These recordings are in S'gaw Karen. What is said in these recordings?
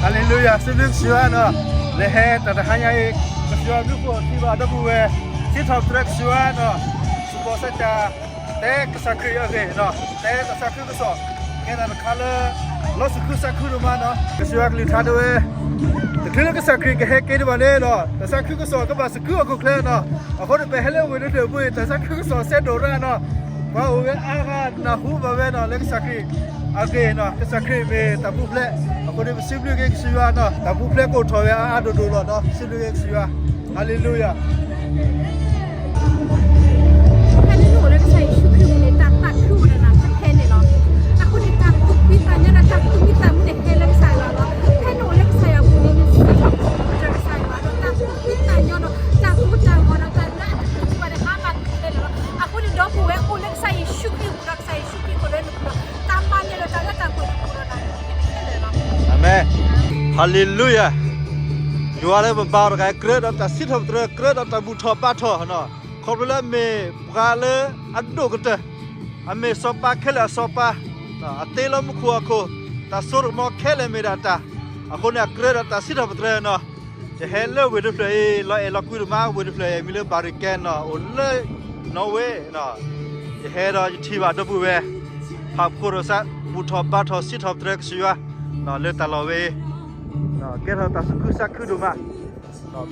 ဟါလ့လူယၤ, စံးဘျုးကစၢ်ယွၤနီၤ, လၢဟဲတၢ်တဟါညါအံၤ, ကစၢ်ယွၤဘျုးဖှိၣ်ထံဘၣ်ဒီပုၢ်ဝဲၢ်, စံးထီၣ်ပတြၢၤကစၢ်ယွၤနီၤ, စူၢ်ဘီၣ်စၢ်ကၢ်, တဲကစၢ်ခရံာ်အဂ့ၢ်နီၤ, တဲတၢ်သးခုကစီၣ်, ကဲတၢ်တခါလၢ လီၤစူၢ်ခုသးခုဒိၣ်မးနီၤ, ကစၢ်ယွၤကလုၢ်ကထါတဲဝဲ, တချုးလၢကစၢ်ခရံာ်ကဟဲက့ၤဒံးဘၣ်န့ၣ်နီၤ, တၢ်သးခုကစီၣ်ကဘၣ်သးခုအခိၣ်ချၢနီၤ, အဃိန့ၣ် ပဟဲလၢဝ့ၢ်တဖျၢၣ်အပူၤအံၤ တၢ်သးခုကစီၣ်စဲဒိၣ်ရၣ်နီၤ, ပှၤအိၣ်ဝဲအါဂၤနၢ်ဟူဘၣ်ဝဲနီၤ လၢကစၢ်ခရံာ်အဂ့ၢ်နီၤ, ကစၢ်ခရံာ်မ့ၢ်တၢ်ပူၤဖျဲး, အဃိန့ၣ် ပစံးဘျုးက့ၤကစၢ်ယွၤနီၤ, တၢ်ပူၤဖျဲးကအိၣ်ထီၣ်ဝဲအါအါဒိၣ်ဒိၣ်လီၤနီၤ, စံးဘျုးက့ၤကစၢ်ယွၤ, ဟါလ့လူယၤ. ဖဲနအိၣ်လၢကစၢ်ယ့ၣ်ၡူးခရံာ်အပူၤန့ၣ် တၢ်သးခုအိၣ်ဒီးနၤဖဲဖဲန့ၣ်လီၤ. အဃိန့ၣ် တၢ်သူၣ်ဖှံသးညီဒီးတၢ်သူၣ်မံသးမုာ်န့ၣ်ဟဲလၢကစၢ်ယွၤလီၤ. ဖဲနအိၣ်လၢကစၢ်ယွၤအပူၤန့ၣ် နစံးထီၣ်ပတြၢၤကစၢ်ယွၤဒီး တၢ်သူၣ်ဖှံသးညီဒီး တၢ်ကိၢ်တၢ်ဂီၤဒီးတၢ်လၢအတၢ်သံကွၢ်န့ၣ် ဟါမၢ်နၤခဲလၢာ်လီၤ. အဃိန့ၣ် ဒီပုၢ်ဝဲၢ်အိၣ်လၢကစၢ်ယ့ၣ်ၡူးခရံာ်အပူၤဒီး ကစၢ်ယ့ၣ်ၡူးခရံာ်အိၣ်လၢနပူၤဒီး တၢ်မၤနၢၤဒီးတၢ်လၢတၢ်ပှဲၤအိၣ်ဒီးနၤခဲလၢာ်လီၤ. အၤမ့ၣ်. ဟါလ့လူယၤ. ယွၤလၢပဘါအီၤတဂၤ ကြၢးဒီးတၢ်စံးထီၣ်ပတြၢၤ ကြၢးဒီးတၢ်ဘူၣ်ထီၣ်ဘါထီၣ်နီၤ, ခီဖျိလၢအမ့ၢ်ပှၤလၢအဒိၣ်ကတၢၢ်, အမ့ၢ်စီၤပၤခဲလၢာ်အစီၤပၤ, အတ့လီၤမူခိၣ်ဟီၣ်ခိၣ်, တၢ်စိတၢ်ကမီၤခဲလၢာ်မ့ၢ်ဒၣ်တၢ်, အဃိန့ၣ် အကြၢးဒီးတၢ်စံးထီၣ်ပတြၢၤနီၤ. ယဟဲလၢဝ့ၢ်တဖျၢၣ်အံၤ လီၤအဲၣ်လီၤကွံဒိၣ်မး, ဝ့ၢ်တဖျၢၣ်အံၤ မံၤလၢ Bergen နီၤ, အိၣ်လၢ Norway နီၤ. ယဟဲဒီးယထံၣ်ဘၣ်ဒီပုၢ်ဝဲၢ် ဖးဖှိၣ်ရိစါ ဘူၣ်ထီၣ်ဘါထီၣ်စံးထီၣ်ပတြၢၤကစၢ်ယွၤ လၢတၢ်လီၢ်ဝဲအံၤ, ကဲထီၣ်တၢ်သူၣ်ခုသးခုဒိၣ်မး,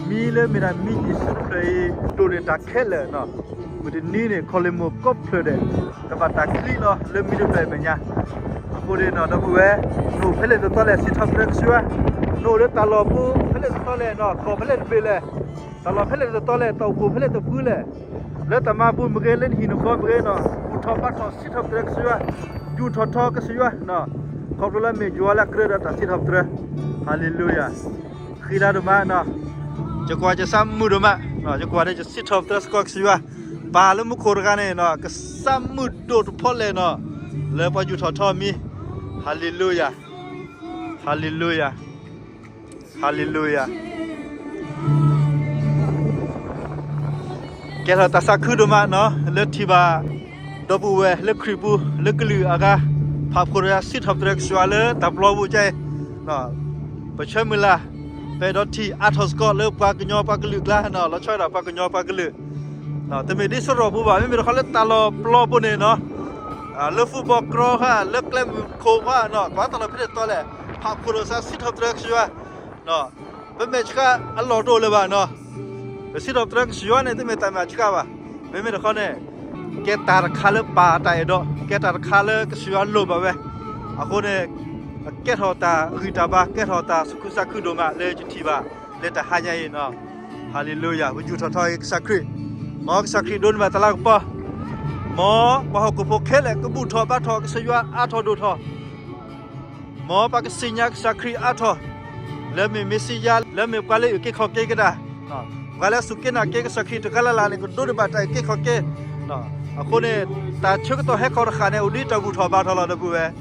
မံၤလၢမ့ၢ်ဒၣ်မံၤယ့ၣ်ၡူးတဖျၢၣ်အံၤ ဒိၣ်န့ၢ်တၢ်ခဲလၢာ်နီၤ. မုၢ်တနံၤန့ၣ် ခီလ့ၣ်မိၢ်ကိးဖျၢၣ်ဒဲး ကဘၣ်တၢ်ချံလီၤလၢမံၤတဖျၢၣ်အမဲာ်ညါ. အဃိန့ၣ်နီၤ ဒီပုၢ်ဝဲၢ်, နအိၣ်ဖဲလဲၣ်တတီလဲၣ် စံးထီၣ်ပတြၢၤကစၢ်ယွၤ, နအိၣ်လၢတၢ်လီၢ်ပူၤဖဲလဲၣ်တတီလဲၣ်နီၤ, ကီၢ်ဖဲလဲၣ်တဘ့ၣ်လဲၣ်, တၢ်လီၢ်ဖဲလဲၣ်တတီလဲၣ်, တၢ်အိၣ်ဖှိၣ်ဖဲလဲၣ်တဖုလဲၣ်, လၢတၢ်မၤပူၤမ့ၢ်ဂ့ၤ, လၢနဟံၣ်နဃီမ့ၢ်ဂ့ၤနီၤ, ဘူၣ်ထီၣ်ဘါထီၣ်စံးထီၣ်ပတြၢၤကစၢ်ယွၤ, ယူာ်ထီၣ်ထီကစၢ်ယွၤနီၤ, ခီဖျိလၢမ့ၢ်ယွၤလၢအကြၢးဒီးတၢ်စံးထီၣ်ပတြၢၤ. ဟါလ့လူယၤ. ဃံလၤဒိၣ်မးနီၤ, ယကွၢ်ယသးမုာ်ဒိၣ်မး, ယကွၢ်ဒီးယစံးထီၣ်ပတြၢၤစ့ၢ်ကီးကစၢ်ယွၤ, ပၢ်လၢမူခိၣ်တဂၤန့ၣ်နီၤ ကသးမုာ်ဒိၣ်တဖီလဲၣ်နီၤ, လၢပှၤယူာ်ထီၣ်ထီမံၤ. ဟါလ့လူယၤ, ဟါလ့လူယၤ, ဟါလ့လူယၤ. ကဲထီၣ်တၢ်သးခုဒိၣ်မးနီၤ လၢထံၣ်ဘၣ် ဒီပုၢ်ဝဲၢ်လၢခရံာ်ပူၤ လၢကလုာ်အဂၤ ဖးဖှိၣ်ရိစါ စံးထီၣ်ပတြၢၤကစၢ်ယွၤလၢတၢ်ပျီပူၤကအံၤ, ပဆၢမုၢ်လၢ် ပအဲၣ်ဒိးထံၣ်အါထီၣ်စ့ၢ်ကီးလၢပှၤကညီပှၤကလုာ်အကျါနီၤ, လီၤဆီဒၣ်တၢ်ပှၤကညီပှၤကလုာ်, တမ့ၢ်ဒ်စရီပူၤဘၣ်, မ့မ့ၢ်တခီလၢတၢ်လီၢ်ပျီပူၤန့ၣ်နီၤ, လၢ football ကြီဃာ် လၢကျဲမုၢ်ခိၣ်ဃာ်နီၤ, ကွၢ်တၢ်လီၢ်ဖဲန့ၣ်တတီလဲၣ်, ဖးဖှိၣ်ရိစါ စံးထီၣ်ပတြၢၤကစၢ်ယွၤ ပမဲာ်ဆှးအလီၢ်တအိၣ်လၢၤဘၣ်နီၤ, ပစံးထီၣ်ပတြၢၤကစၢ်ယွၤန့ၣ် တမ့ၢ်တၢ်မဲာ်ဆှးဘၣ်, မ့မ့ၢ်တခီန့ၣ် ကဲတၢ်တခါလၢပၢ်အတၢ်အဲၣ်ဒိး, ကဲတၢ်တခါလၢကစၢ်ယွၤလိၣ်ဘၣ်ဝဲ, အဃိန့ၣ် ကဲထီၣ်တၢ်ဂံၢ်တၢ်ဘါ, ကဲထီၣ်တၢ်သူၣ်ခုသးခုဒိၣ်မးလၢယထံၣ်ဘၣ်လၢတၢ်ဟါညါအံၤနီၤ. ဟါလ့လူယၤ, ပယူာ်ထီၣ်ထီက့ၤကစၢ်ခရံာ်, မ်ကစၢ်ခရံာ်ဒိးန့ၢ်ဘၣ်တၢ်လၤကပီၤ, မ်ပှၤဟီၣ်ခိၣ်ဖိခဲလၢာ်ကဘူၣ်ထီၣ်ဘါထီၣ်ကစၢ်ယွၤအါထီၣ်ဒိၣ်ထီၣ် မ်ပကသ့ၣ်ညါကစၢ်ခရံာ်အါထီၣ်, လၢမ့ၢ်မ့ၣ်စံယါ, လၢမ့ၢ်ပှၤလၢအုၣ်က့ၤခီၣ်က့ၤကဒါ, ပှၤလၢအစူၢ်က့ၤနာ်က့ၤကစၢ်ခရံာ်တဂၤလၢ်လၢ်န့ၣ် ကဒိးန့ၢ်ဘၣ်တၢ်အုၣ်က့ၤခီၣ်က့ၤ, အဃိန့ၣ် တၢ်ဆၢကတီၢ်ဟဲခီတဃၣ်န့ၣ် အိၣ်ဒ်တၢ်ဘူၣ်ထီၣ်ဘါထီၣ်လီၤ ဒီပုၢ်ဝဲၢ်.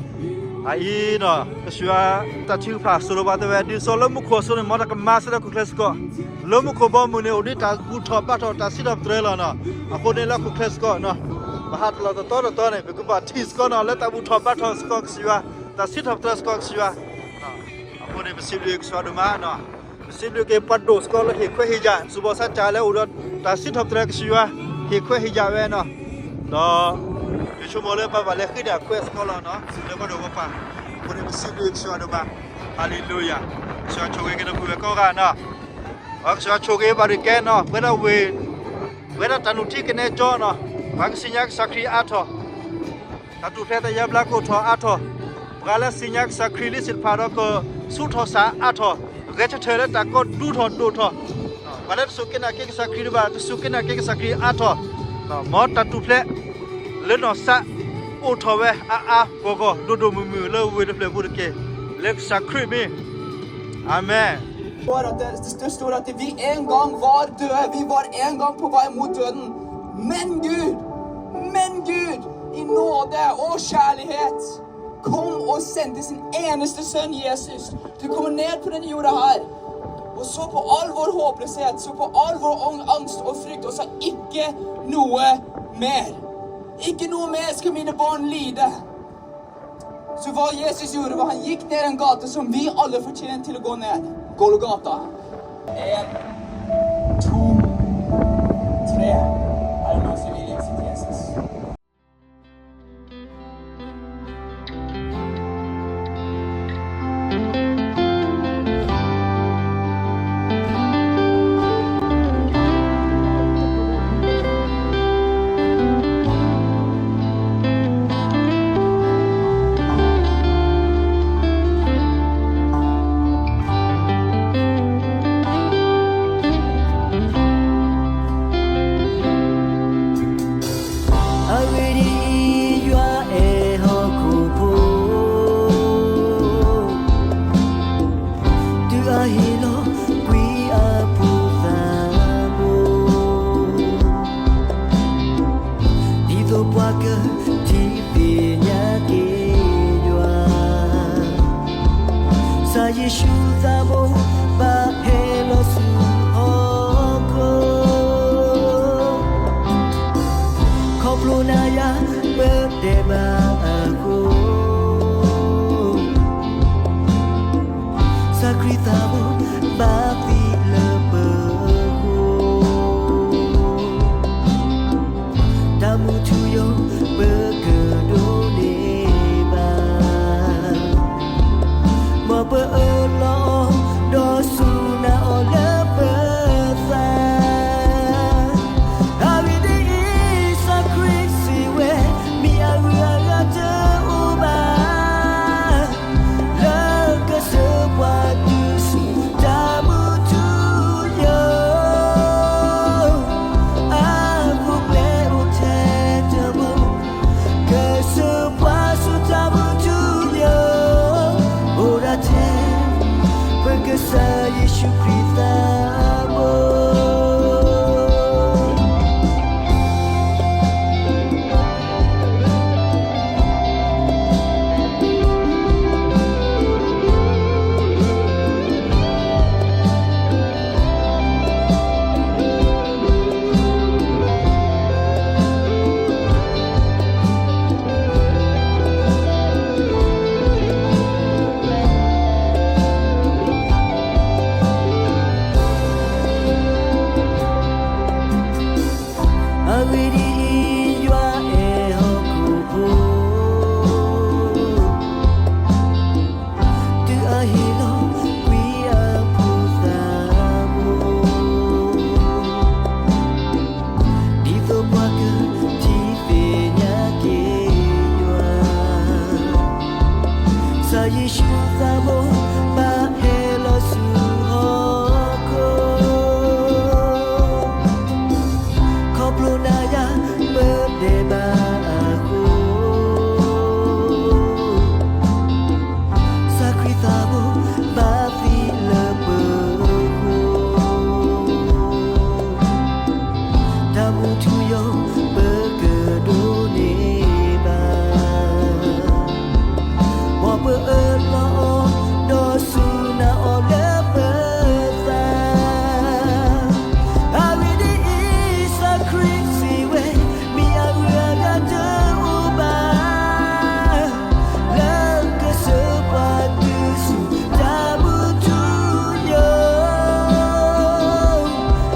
အအံၤနီၤ ကစၢ်ယွၤ တၢ်ထုကဖၣ်သိၣ်လိပှၤတဲဝဲ ဒ်သိးလၢမူခိၣ်အသိးန့ၣ် မ်တကမၤစ့ၢ်လၢဟီၣ်ခိၣ်ချၢစ့ၢ်ကီး, လၢမူခိၣ်ဘီမုၢ်န့ၣ် အိၣ်ဒ်တၢ်ဘူၣ်ထီၣ်ဘါထီၣ်တၢ်စံးထီၣ်ပတြၢၤလီၤနီၤ. အဃိန့ၣ်လၢဟီၣ်ခိၣ်ချၢစ့ၢ်ကီးနီၤ, ပဟးတလီၢ်တတီတတီန့ၣ် ပကဘၣ်ထံၣ်စ့ၢ်ကီးနီၤ လၢတၢ်ဘူၣ်ထီၣ်ဘါထီၣ်စ့ၢ်ကီးကစၢ်ယွၤ, တၢ်စံးထီၣ်ပတြၢၤစ့ၢ်ကီးကစၢ်ယွၤ. အဃိန့ၣ် ပစံးဘျုးကစၢ်ယွၤဒိၣ်မးနီၤ, ပစံးဘျုးက့ၤပှၤဒိၣ်စ့ၢ်ကီးလၢဟ့ၣ်ခွဲးဟ့ၣ်ယာ် စူၢ်ဘီၣ်ဆါတၢ်လၢအိၣ်ဒီးတၢ်စံးထီၣ်ပတြၢၤကစၢ်ယွၤ, ဟ့ၣ်ခွဲးဟ့ၣ်ယာ်ဝဲနီၤ, ဒီး ယဆိကမိၣ်လၢပဘၣ်လဲၤဃ့န့ၢ်အခွဲးစ့ၢ်ကီးလီၤနီၤ လၢပှၤဒိၣ်ပှၤပှၢ်. အဃိန့ၣ် ပစံးဘျုးကစၢ်ယွၤဒိၣ်မး, ဟါလ့လူယၤ. ကစၢ်ယွၤဆိၣ်ဂ့ၤက့ၤဒီပုၢ်ဝဲၢ်ကိးဂၤနီၤ, ကစၢ်ယွၤဆိၣ်ဂ့ၤဘၣ်ဒုးကဲနီၤ, ပဝဲဒၣ်ဝ့ၢ်, ပဝဲဒၣ်တၢ်နုၢ်ထံကနဲကၠီနီၤ, ပှၤကသ့ၣ်ညါကစၢ်ခရံာ်အါထီၣ် တၢ်ထူၣ်ဖျဲးတၢ်ယါဘျါကအိၣ်ထီၣ်အါထီၣ်, ပှၤလၢသ့ၣ်ညါကစၢ်ခရံာ်လံသ့ၣ်တဖၣ်ဒီးကဆူးထီၣ်စးအါထီၣ်, ဂဲၤဆၢထၢၣ်လၢတၢ်ကီဒူထီၣ်ဒိၣ်ထီၣ်, ပှၤလၢတစူၢ်က့ၤနာ်က့ၤကစၢ်ခရံာ်တဖၣ် ကစူၢ်က့ၤနာ်က့ၤကစၢ်ခရံာ်အါထီၣ်, မ်တၢ်ထူၣ်ဖျဲး လၢနီၢ်သး အိၣ်ထီၣ်ဝဲအါအါဂီၢ်ဂီၢ်ဒိၣ်ဒိၣ်မုၢ်မုၢ်လၢဝ့ၢ်တဖျၢၣ်ပူၤတက့ၢ်, လၢကစၢ်ခရံာ်မံၤ, အၤမ့ၣ်. At det, det står at vi en gang var døde, vi var en gang på vei mot døden. Men Gud, men Gud, i nåde og kjærlighet, kom og sendte sin eneste sønn Jesus til å komme ned på denne jorda her. Og så på all vår håpløshet, så på all vår ang-, angst og frykt, og sa ikke noe mer. Ikke noe mer skal mine barn lide. Terwijl Jezus, Jezus, hij gick naar een gate som vi alle vertjent til å gå ner. Golgata. En, to, tre. Alle masse vilje til Jesus.အဂ့ၢ်ဒ်အံၤ, ယွၤအဲၣ်ဟီၣ်ခိၣ်ဖိ, တုၤအဟ့ၣ်လီၤကွံာ်အဖိသးဘိ, ဒ်သိးပှၤကထံၣ်သ့ၣ်ညါက့ၤယွၤ, ကစၢ်ယ့ၣ်ၡူးသးဘိ ဘၣ်ဟဲလီၤဆူဟီၣ်ခိၣ်, ခီဖျိနၤယၤပဒဲးဘးအဃိ, ကစၢ်ခရံာ်သးဘိ ဘၣ်သံလၢပဃိ, တၢ်မူထူယိာ်ပကဒိးန့ၢ်ဘၣ်, မ်ပအၢၣ်လီၤအီၤ ဒီးစူၢ်နာ်အီၤလၢပသး, အဂ့ၢ်ဒ်အံၤ, ကစၢ်ခရံာ်စံးဝဲ, မ့ၢ်အဂုၤအဂၤတအိၣ်ဘၣ် လၢကစၢၢ်ပှၤတုၤဆူတၢ်မူထူယိာ်, အဃိကျဲအိၣ်ထဲတဘိ, ကစၢၢ်ပှၤဆူတၢ်မူထူယိာ်, အိၣ်ဒၣ်ထဲ ပကစၢ်ယ့ၣ်ၡူးခရံာ်သးဘိ. အဂ့ၢ်ဒ်အံၤ, ယွၤအဲၣ်ဟီၣ်ခိၣ်ဖိ, တုၤအဟ့ၣ်လီၤကွံာ်အဖိသးဘိ, ဒ်သိးပှၤကထံၣ်သ့ၣ်ညါက့ၤယွၤ, ကစၢ်ယ့ၣ်ၡူးသးဘိ ဘၣ်ဟဲလီၤဆူဟီၣ်ခိၣ်, ခီဖျိနၤယၤပဒဲးဘးအဃိ, ကစၢ်ခရံာ်သးဘိ ဘၣ်သံလၢပဃိ, တၢ်မူထူယိာ်ပကဒိးန့ၢ်ဘၣ်, မ်ပအၢၣ်လီၤအီၤ ဒီးစူၢ်နာ်အီၤလၢပသး, အဂ့ၢ်ဒ်အံၤ, ကစၢ်ခရံာ်စံးဝဲ, မ့ၢ်အဂုၤအဂၤတအိၣ်ဘၣ် လၢကစၢၢ်ပှၤတုၤဆူတၢ်မူထူယိာ်,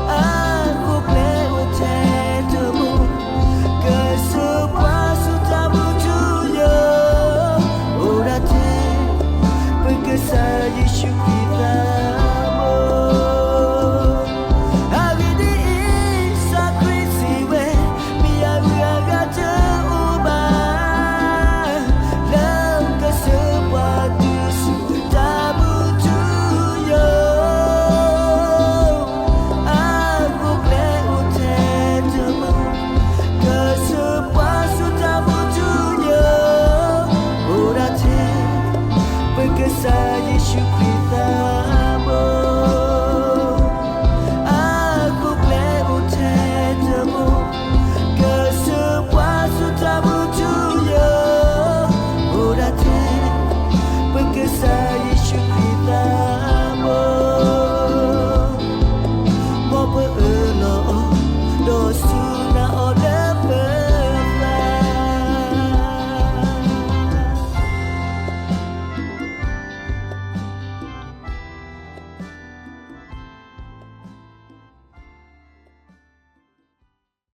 အဃိကျဲအိၣ်ထဲတဘိ, ကစၢၢ်ပှၤဆူတၢ်မူထူယိာ်, အိၣ်ဒၣ်ထဲ ပကစၢ်ယ့ၣ်ၡူးခရံာ်သးဘိ. အဂ့ၢ်ဒ်အံၤ, ကစၢ်ခရံာ်စံးဝဲ, မ့ၢ်အဂုၤအဂၤတအိၣ်ဘၣ် လၢကစၢၢ်ပှၤတုၤဆူတၢ်မူထူယိာ်, အဃိကျဲအိၣ်ထဲတဘိ, ကစၢၢ်ပှၤဆူတၢ်မူထူယိာ်, အိၣ်ဒၣ်ထဲ ပကစၢ်ယ့ၣ်ၡူးခရံာ်သးဘိ. အဃိကျဲအိၣ်ထဲတဘိ, ကစၢၢ်ပှၤဆူတၢ်မူထူယိာ်, အိၣ်ဒၣ်ထဲ ပကစၢ်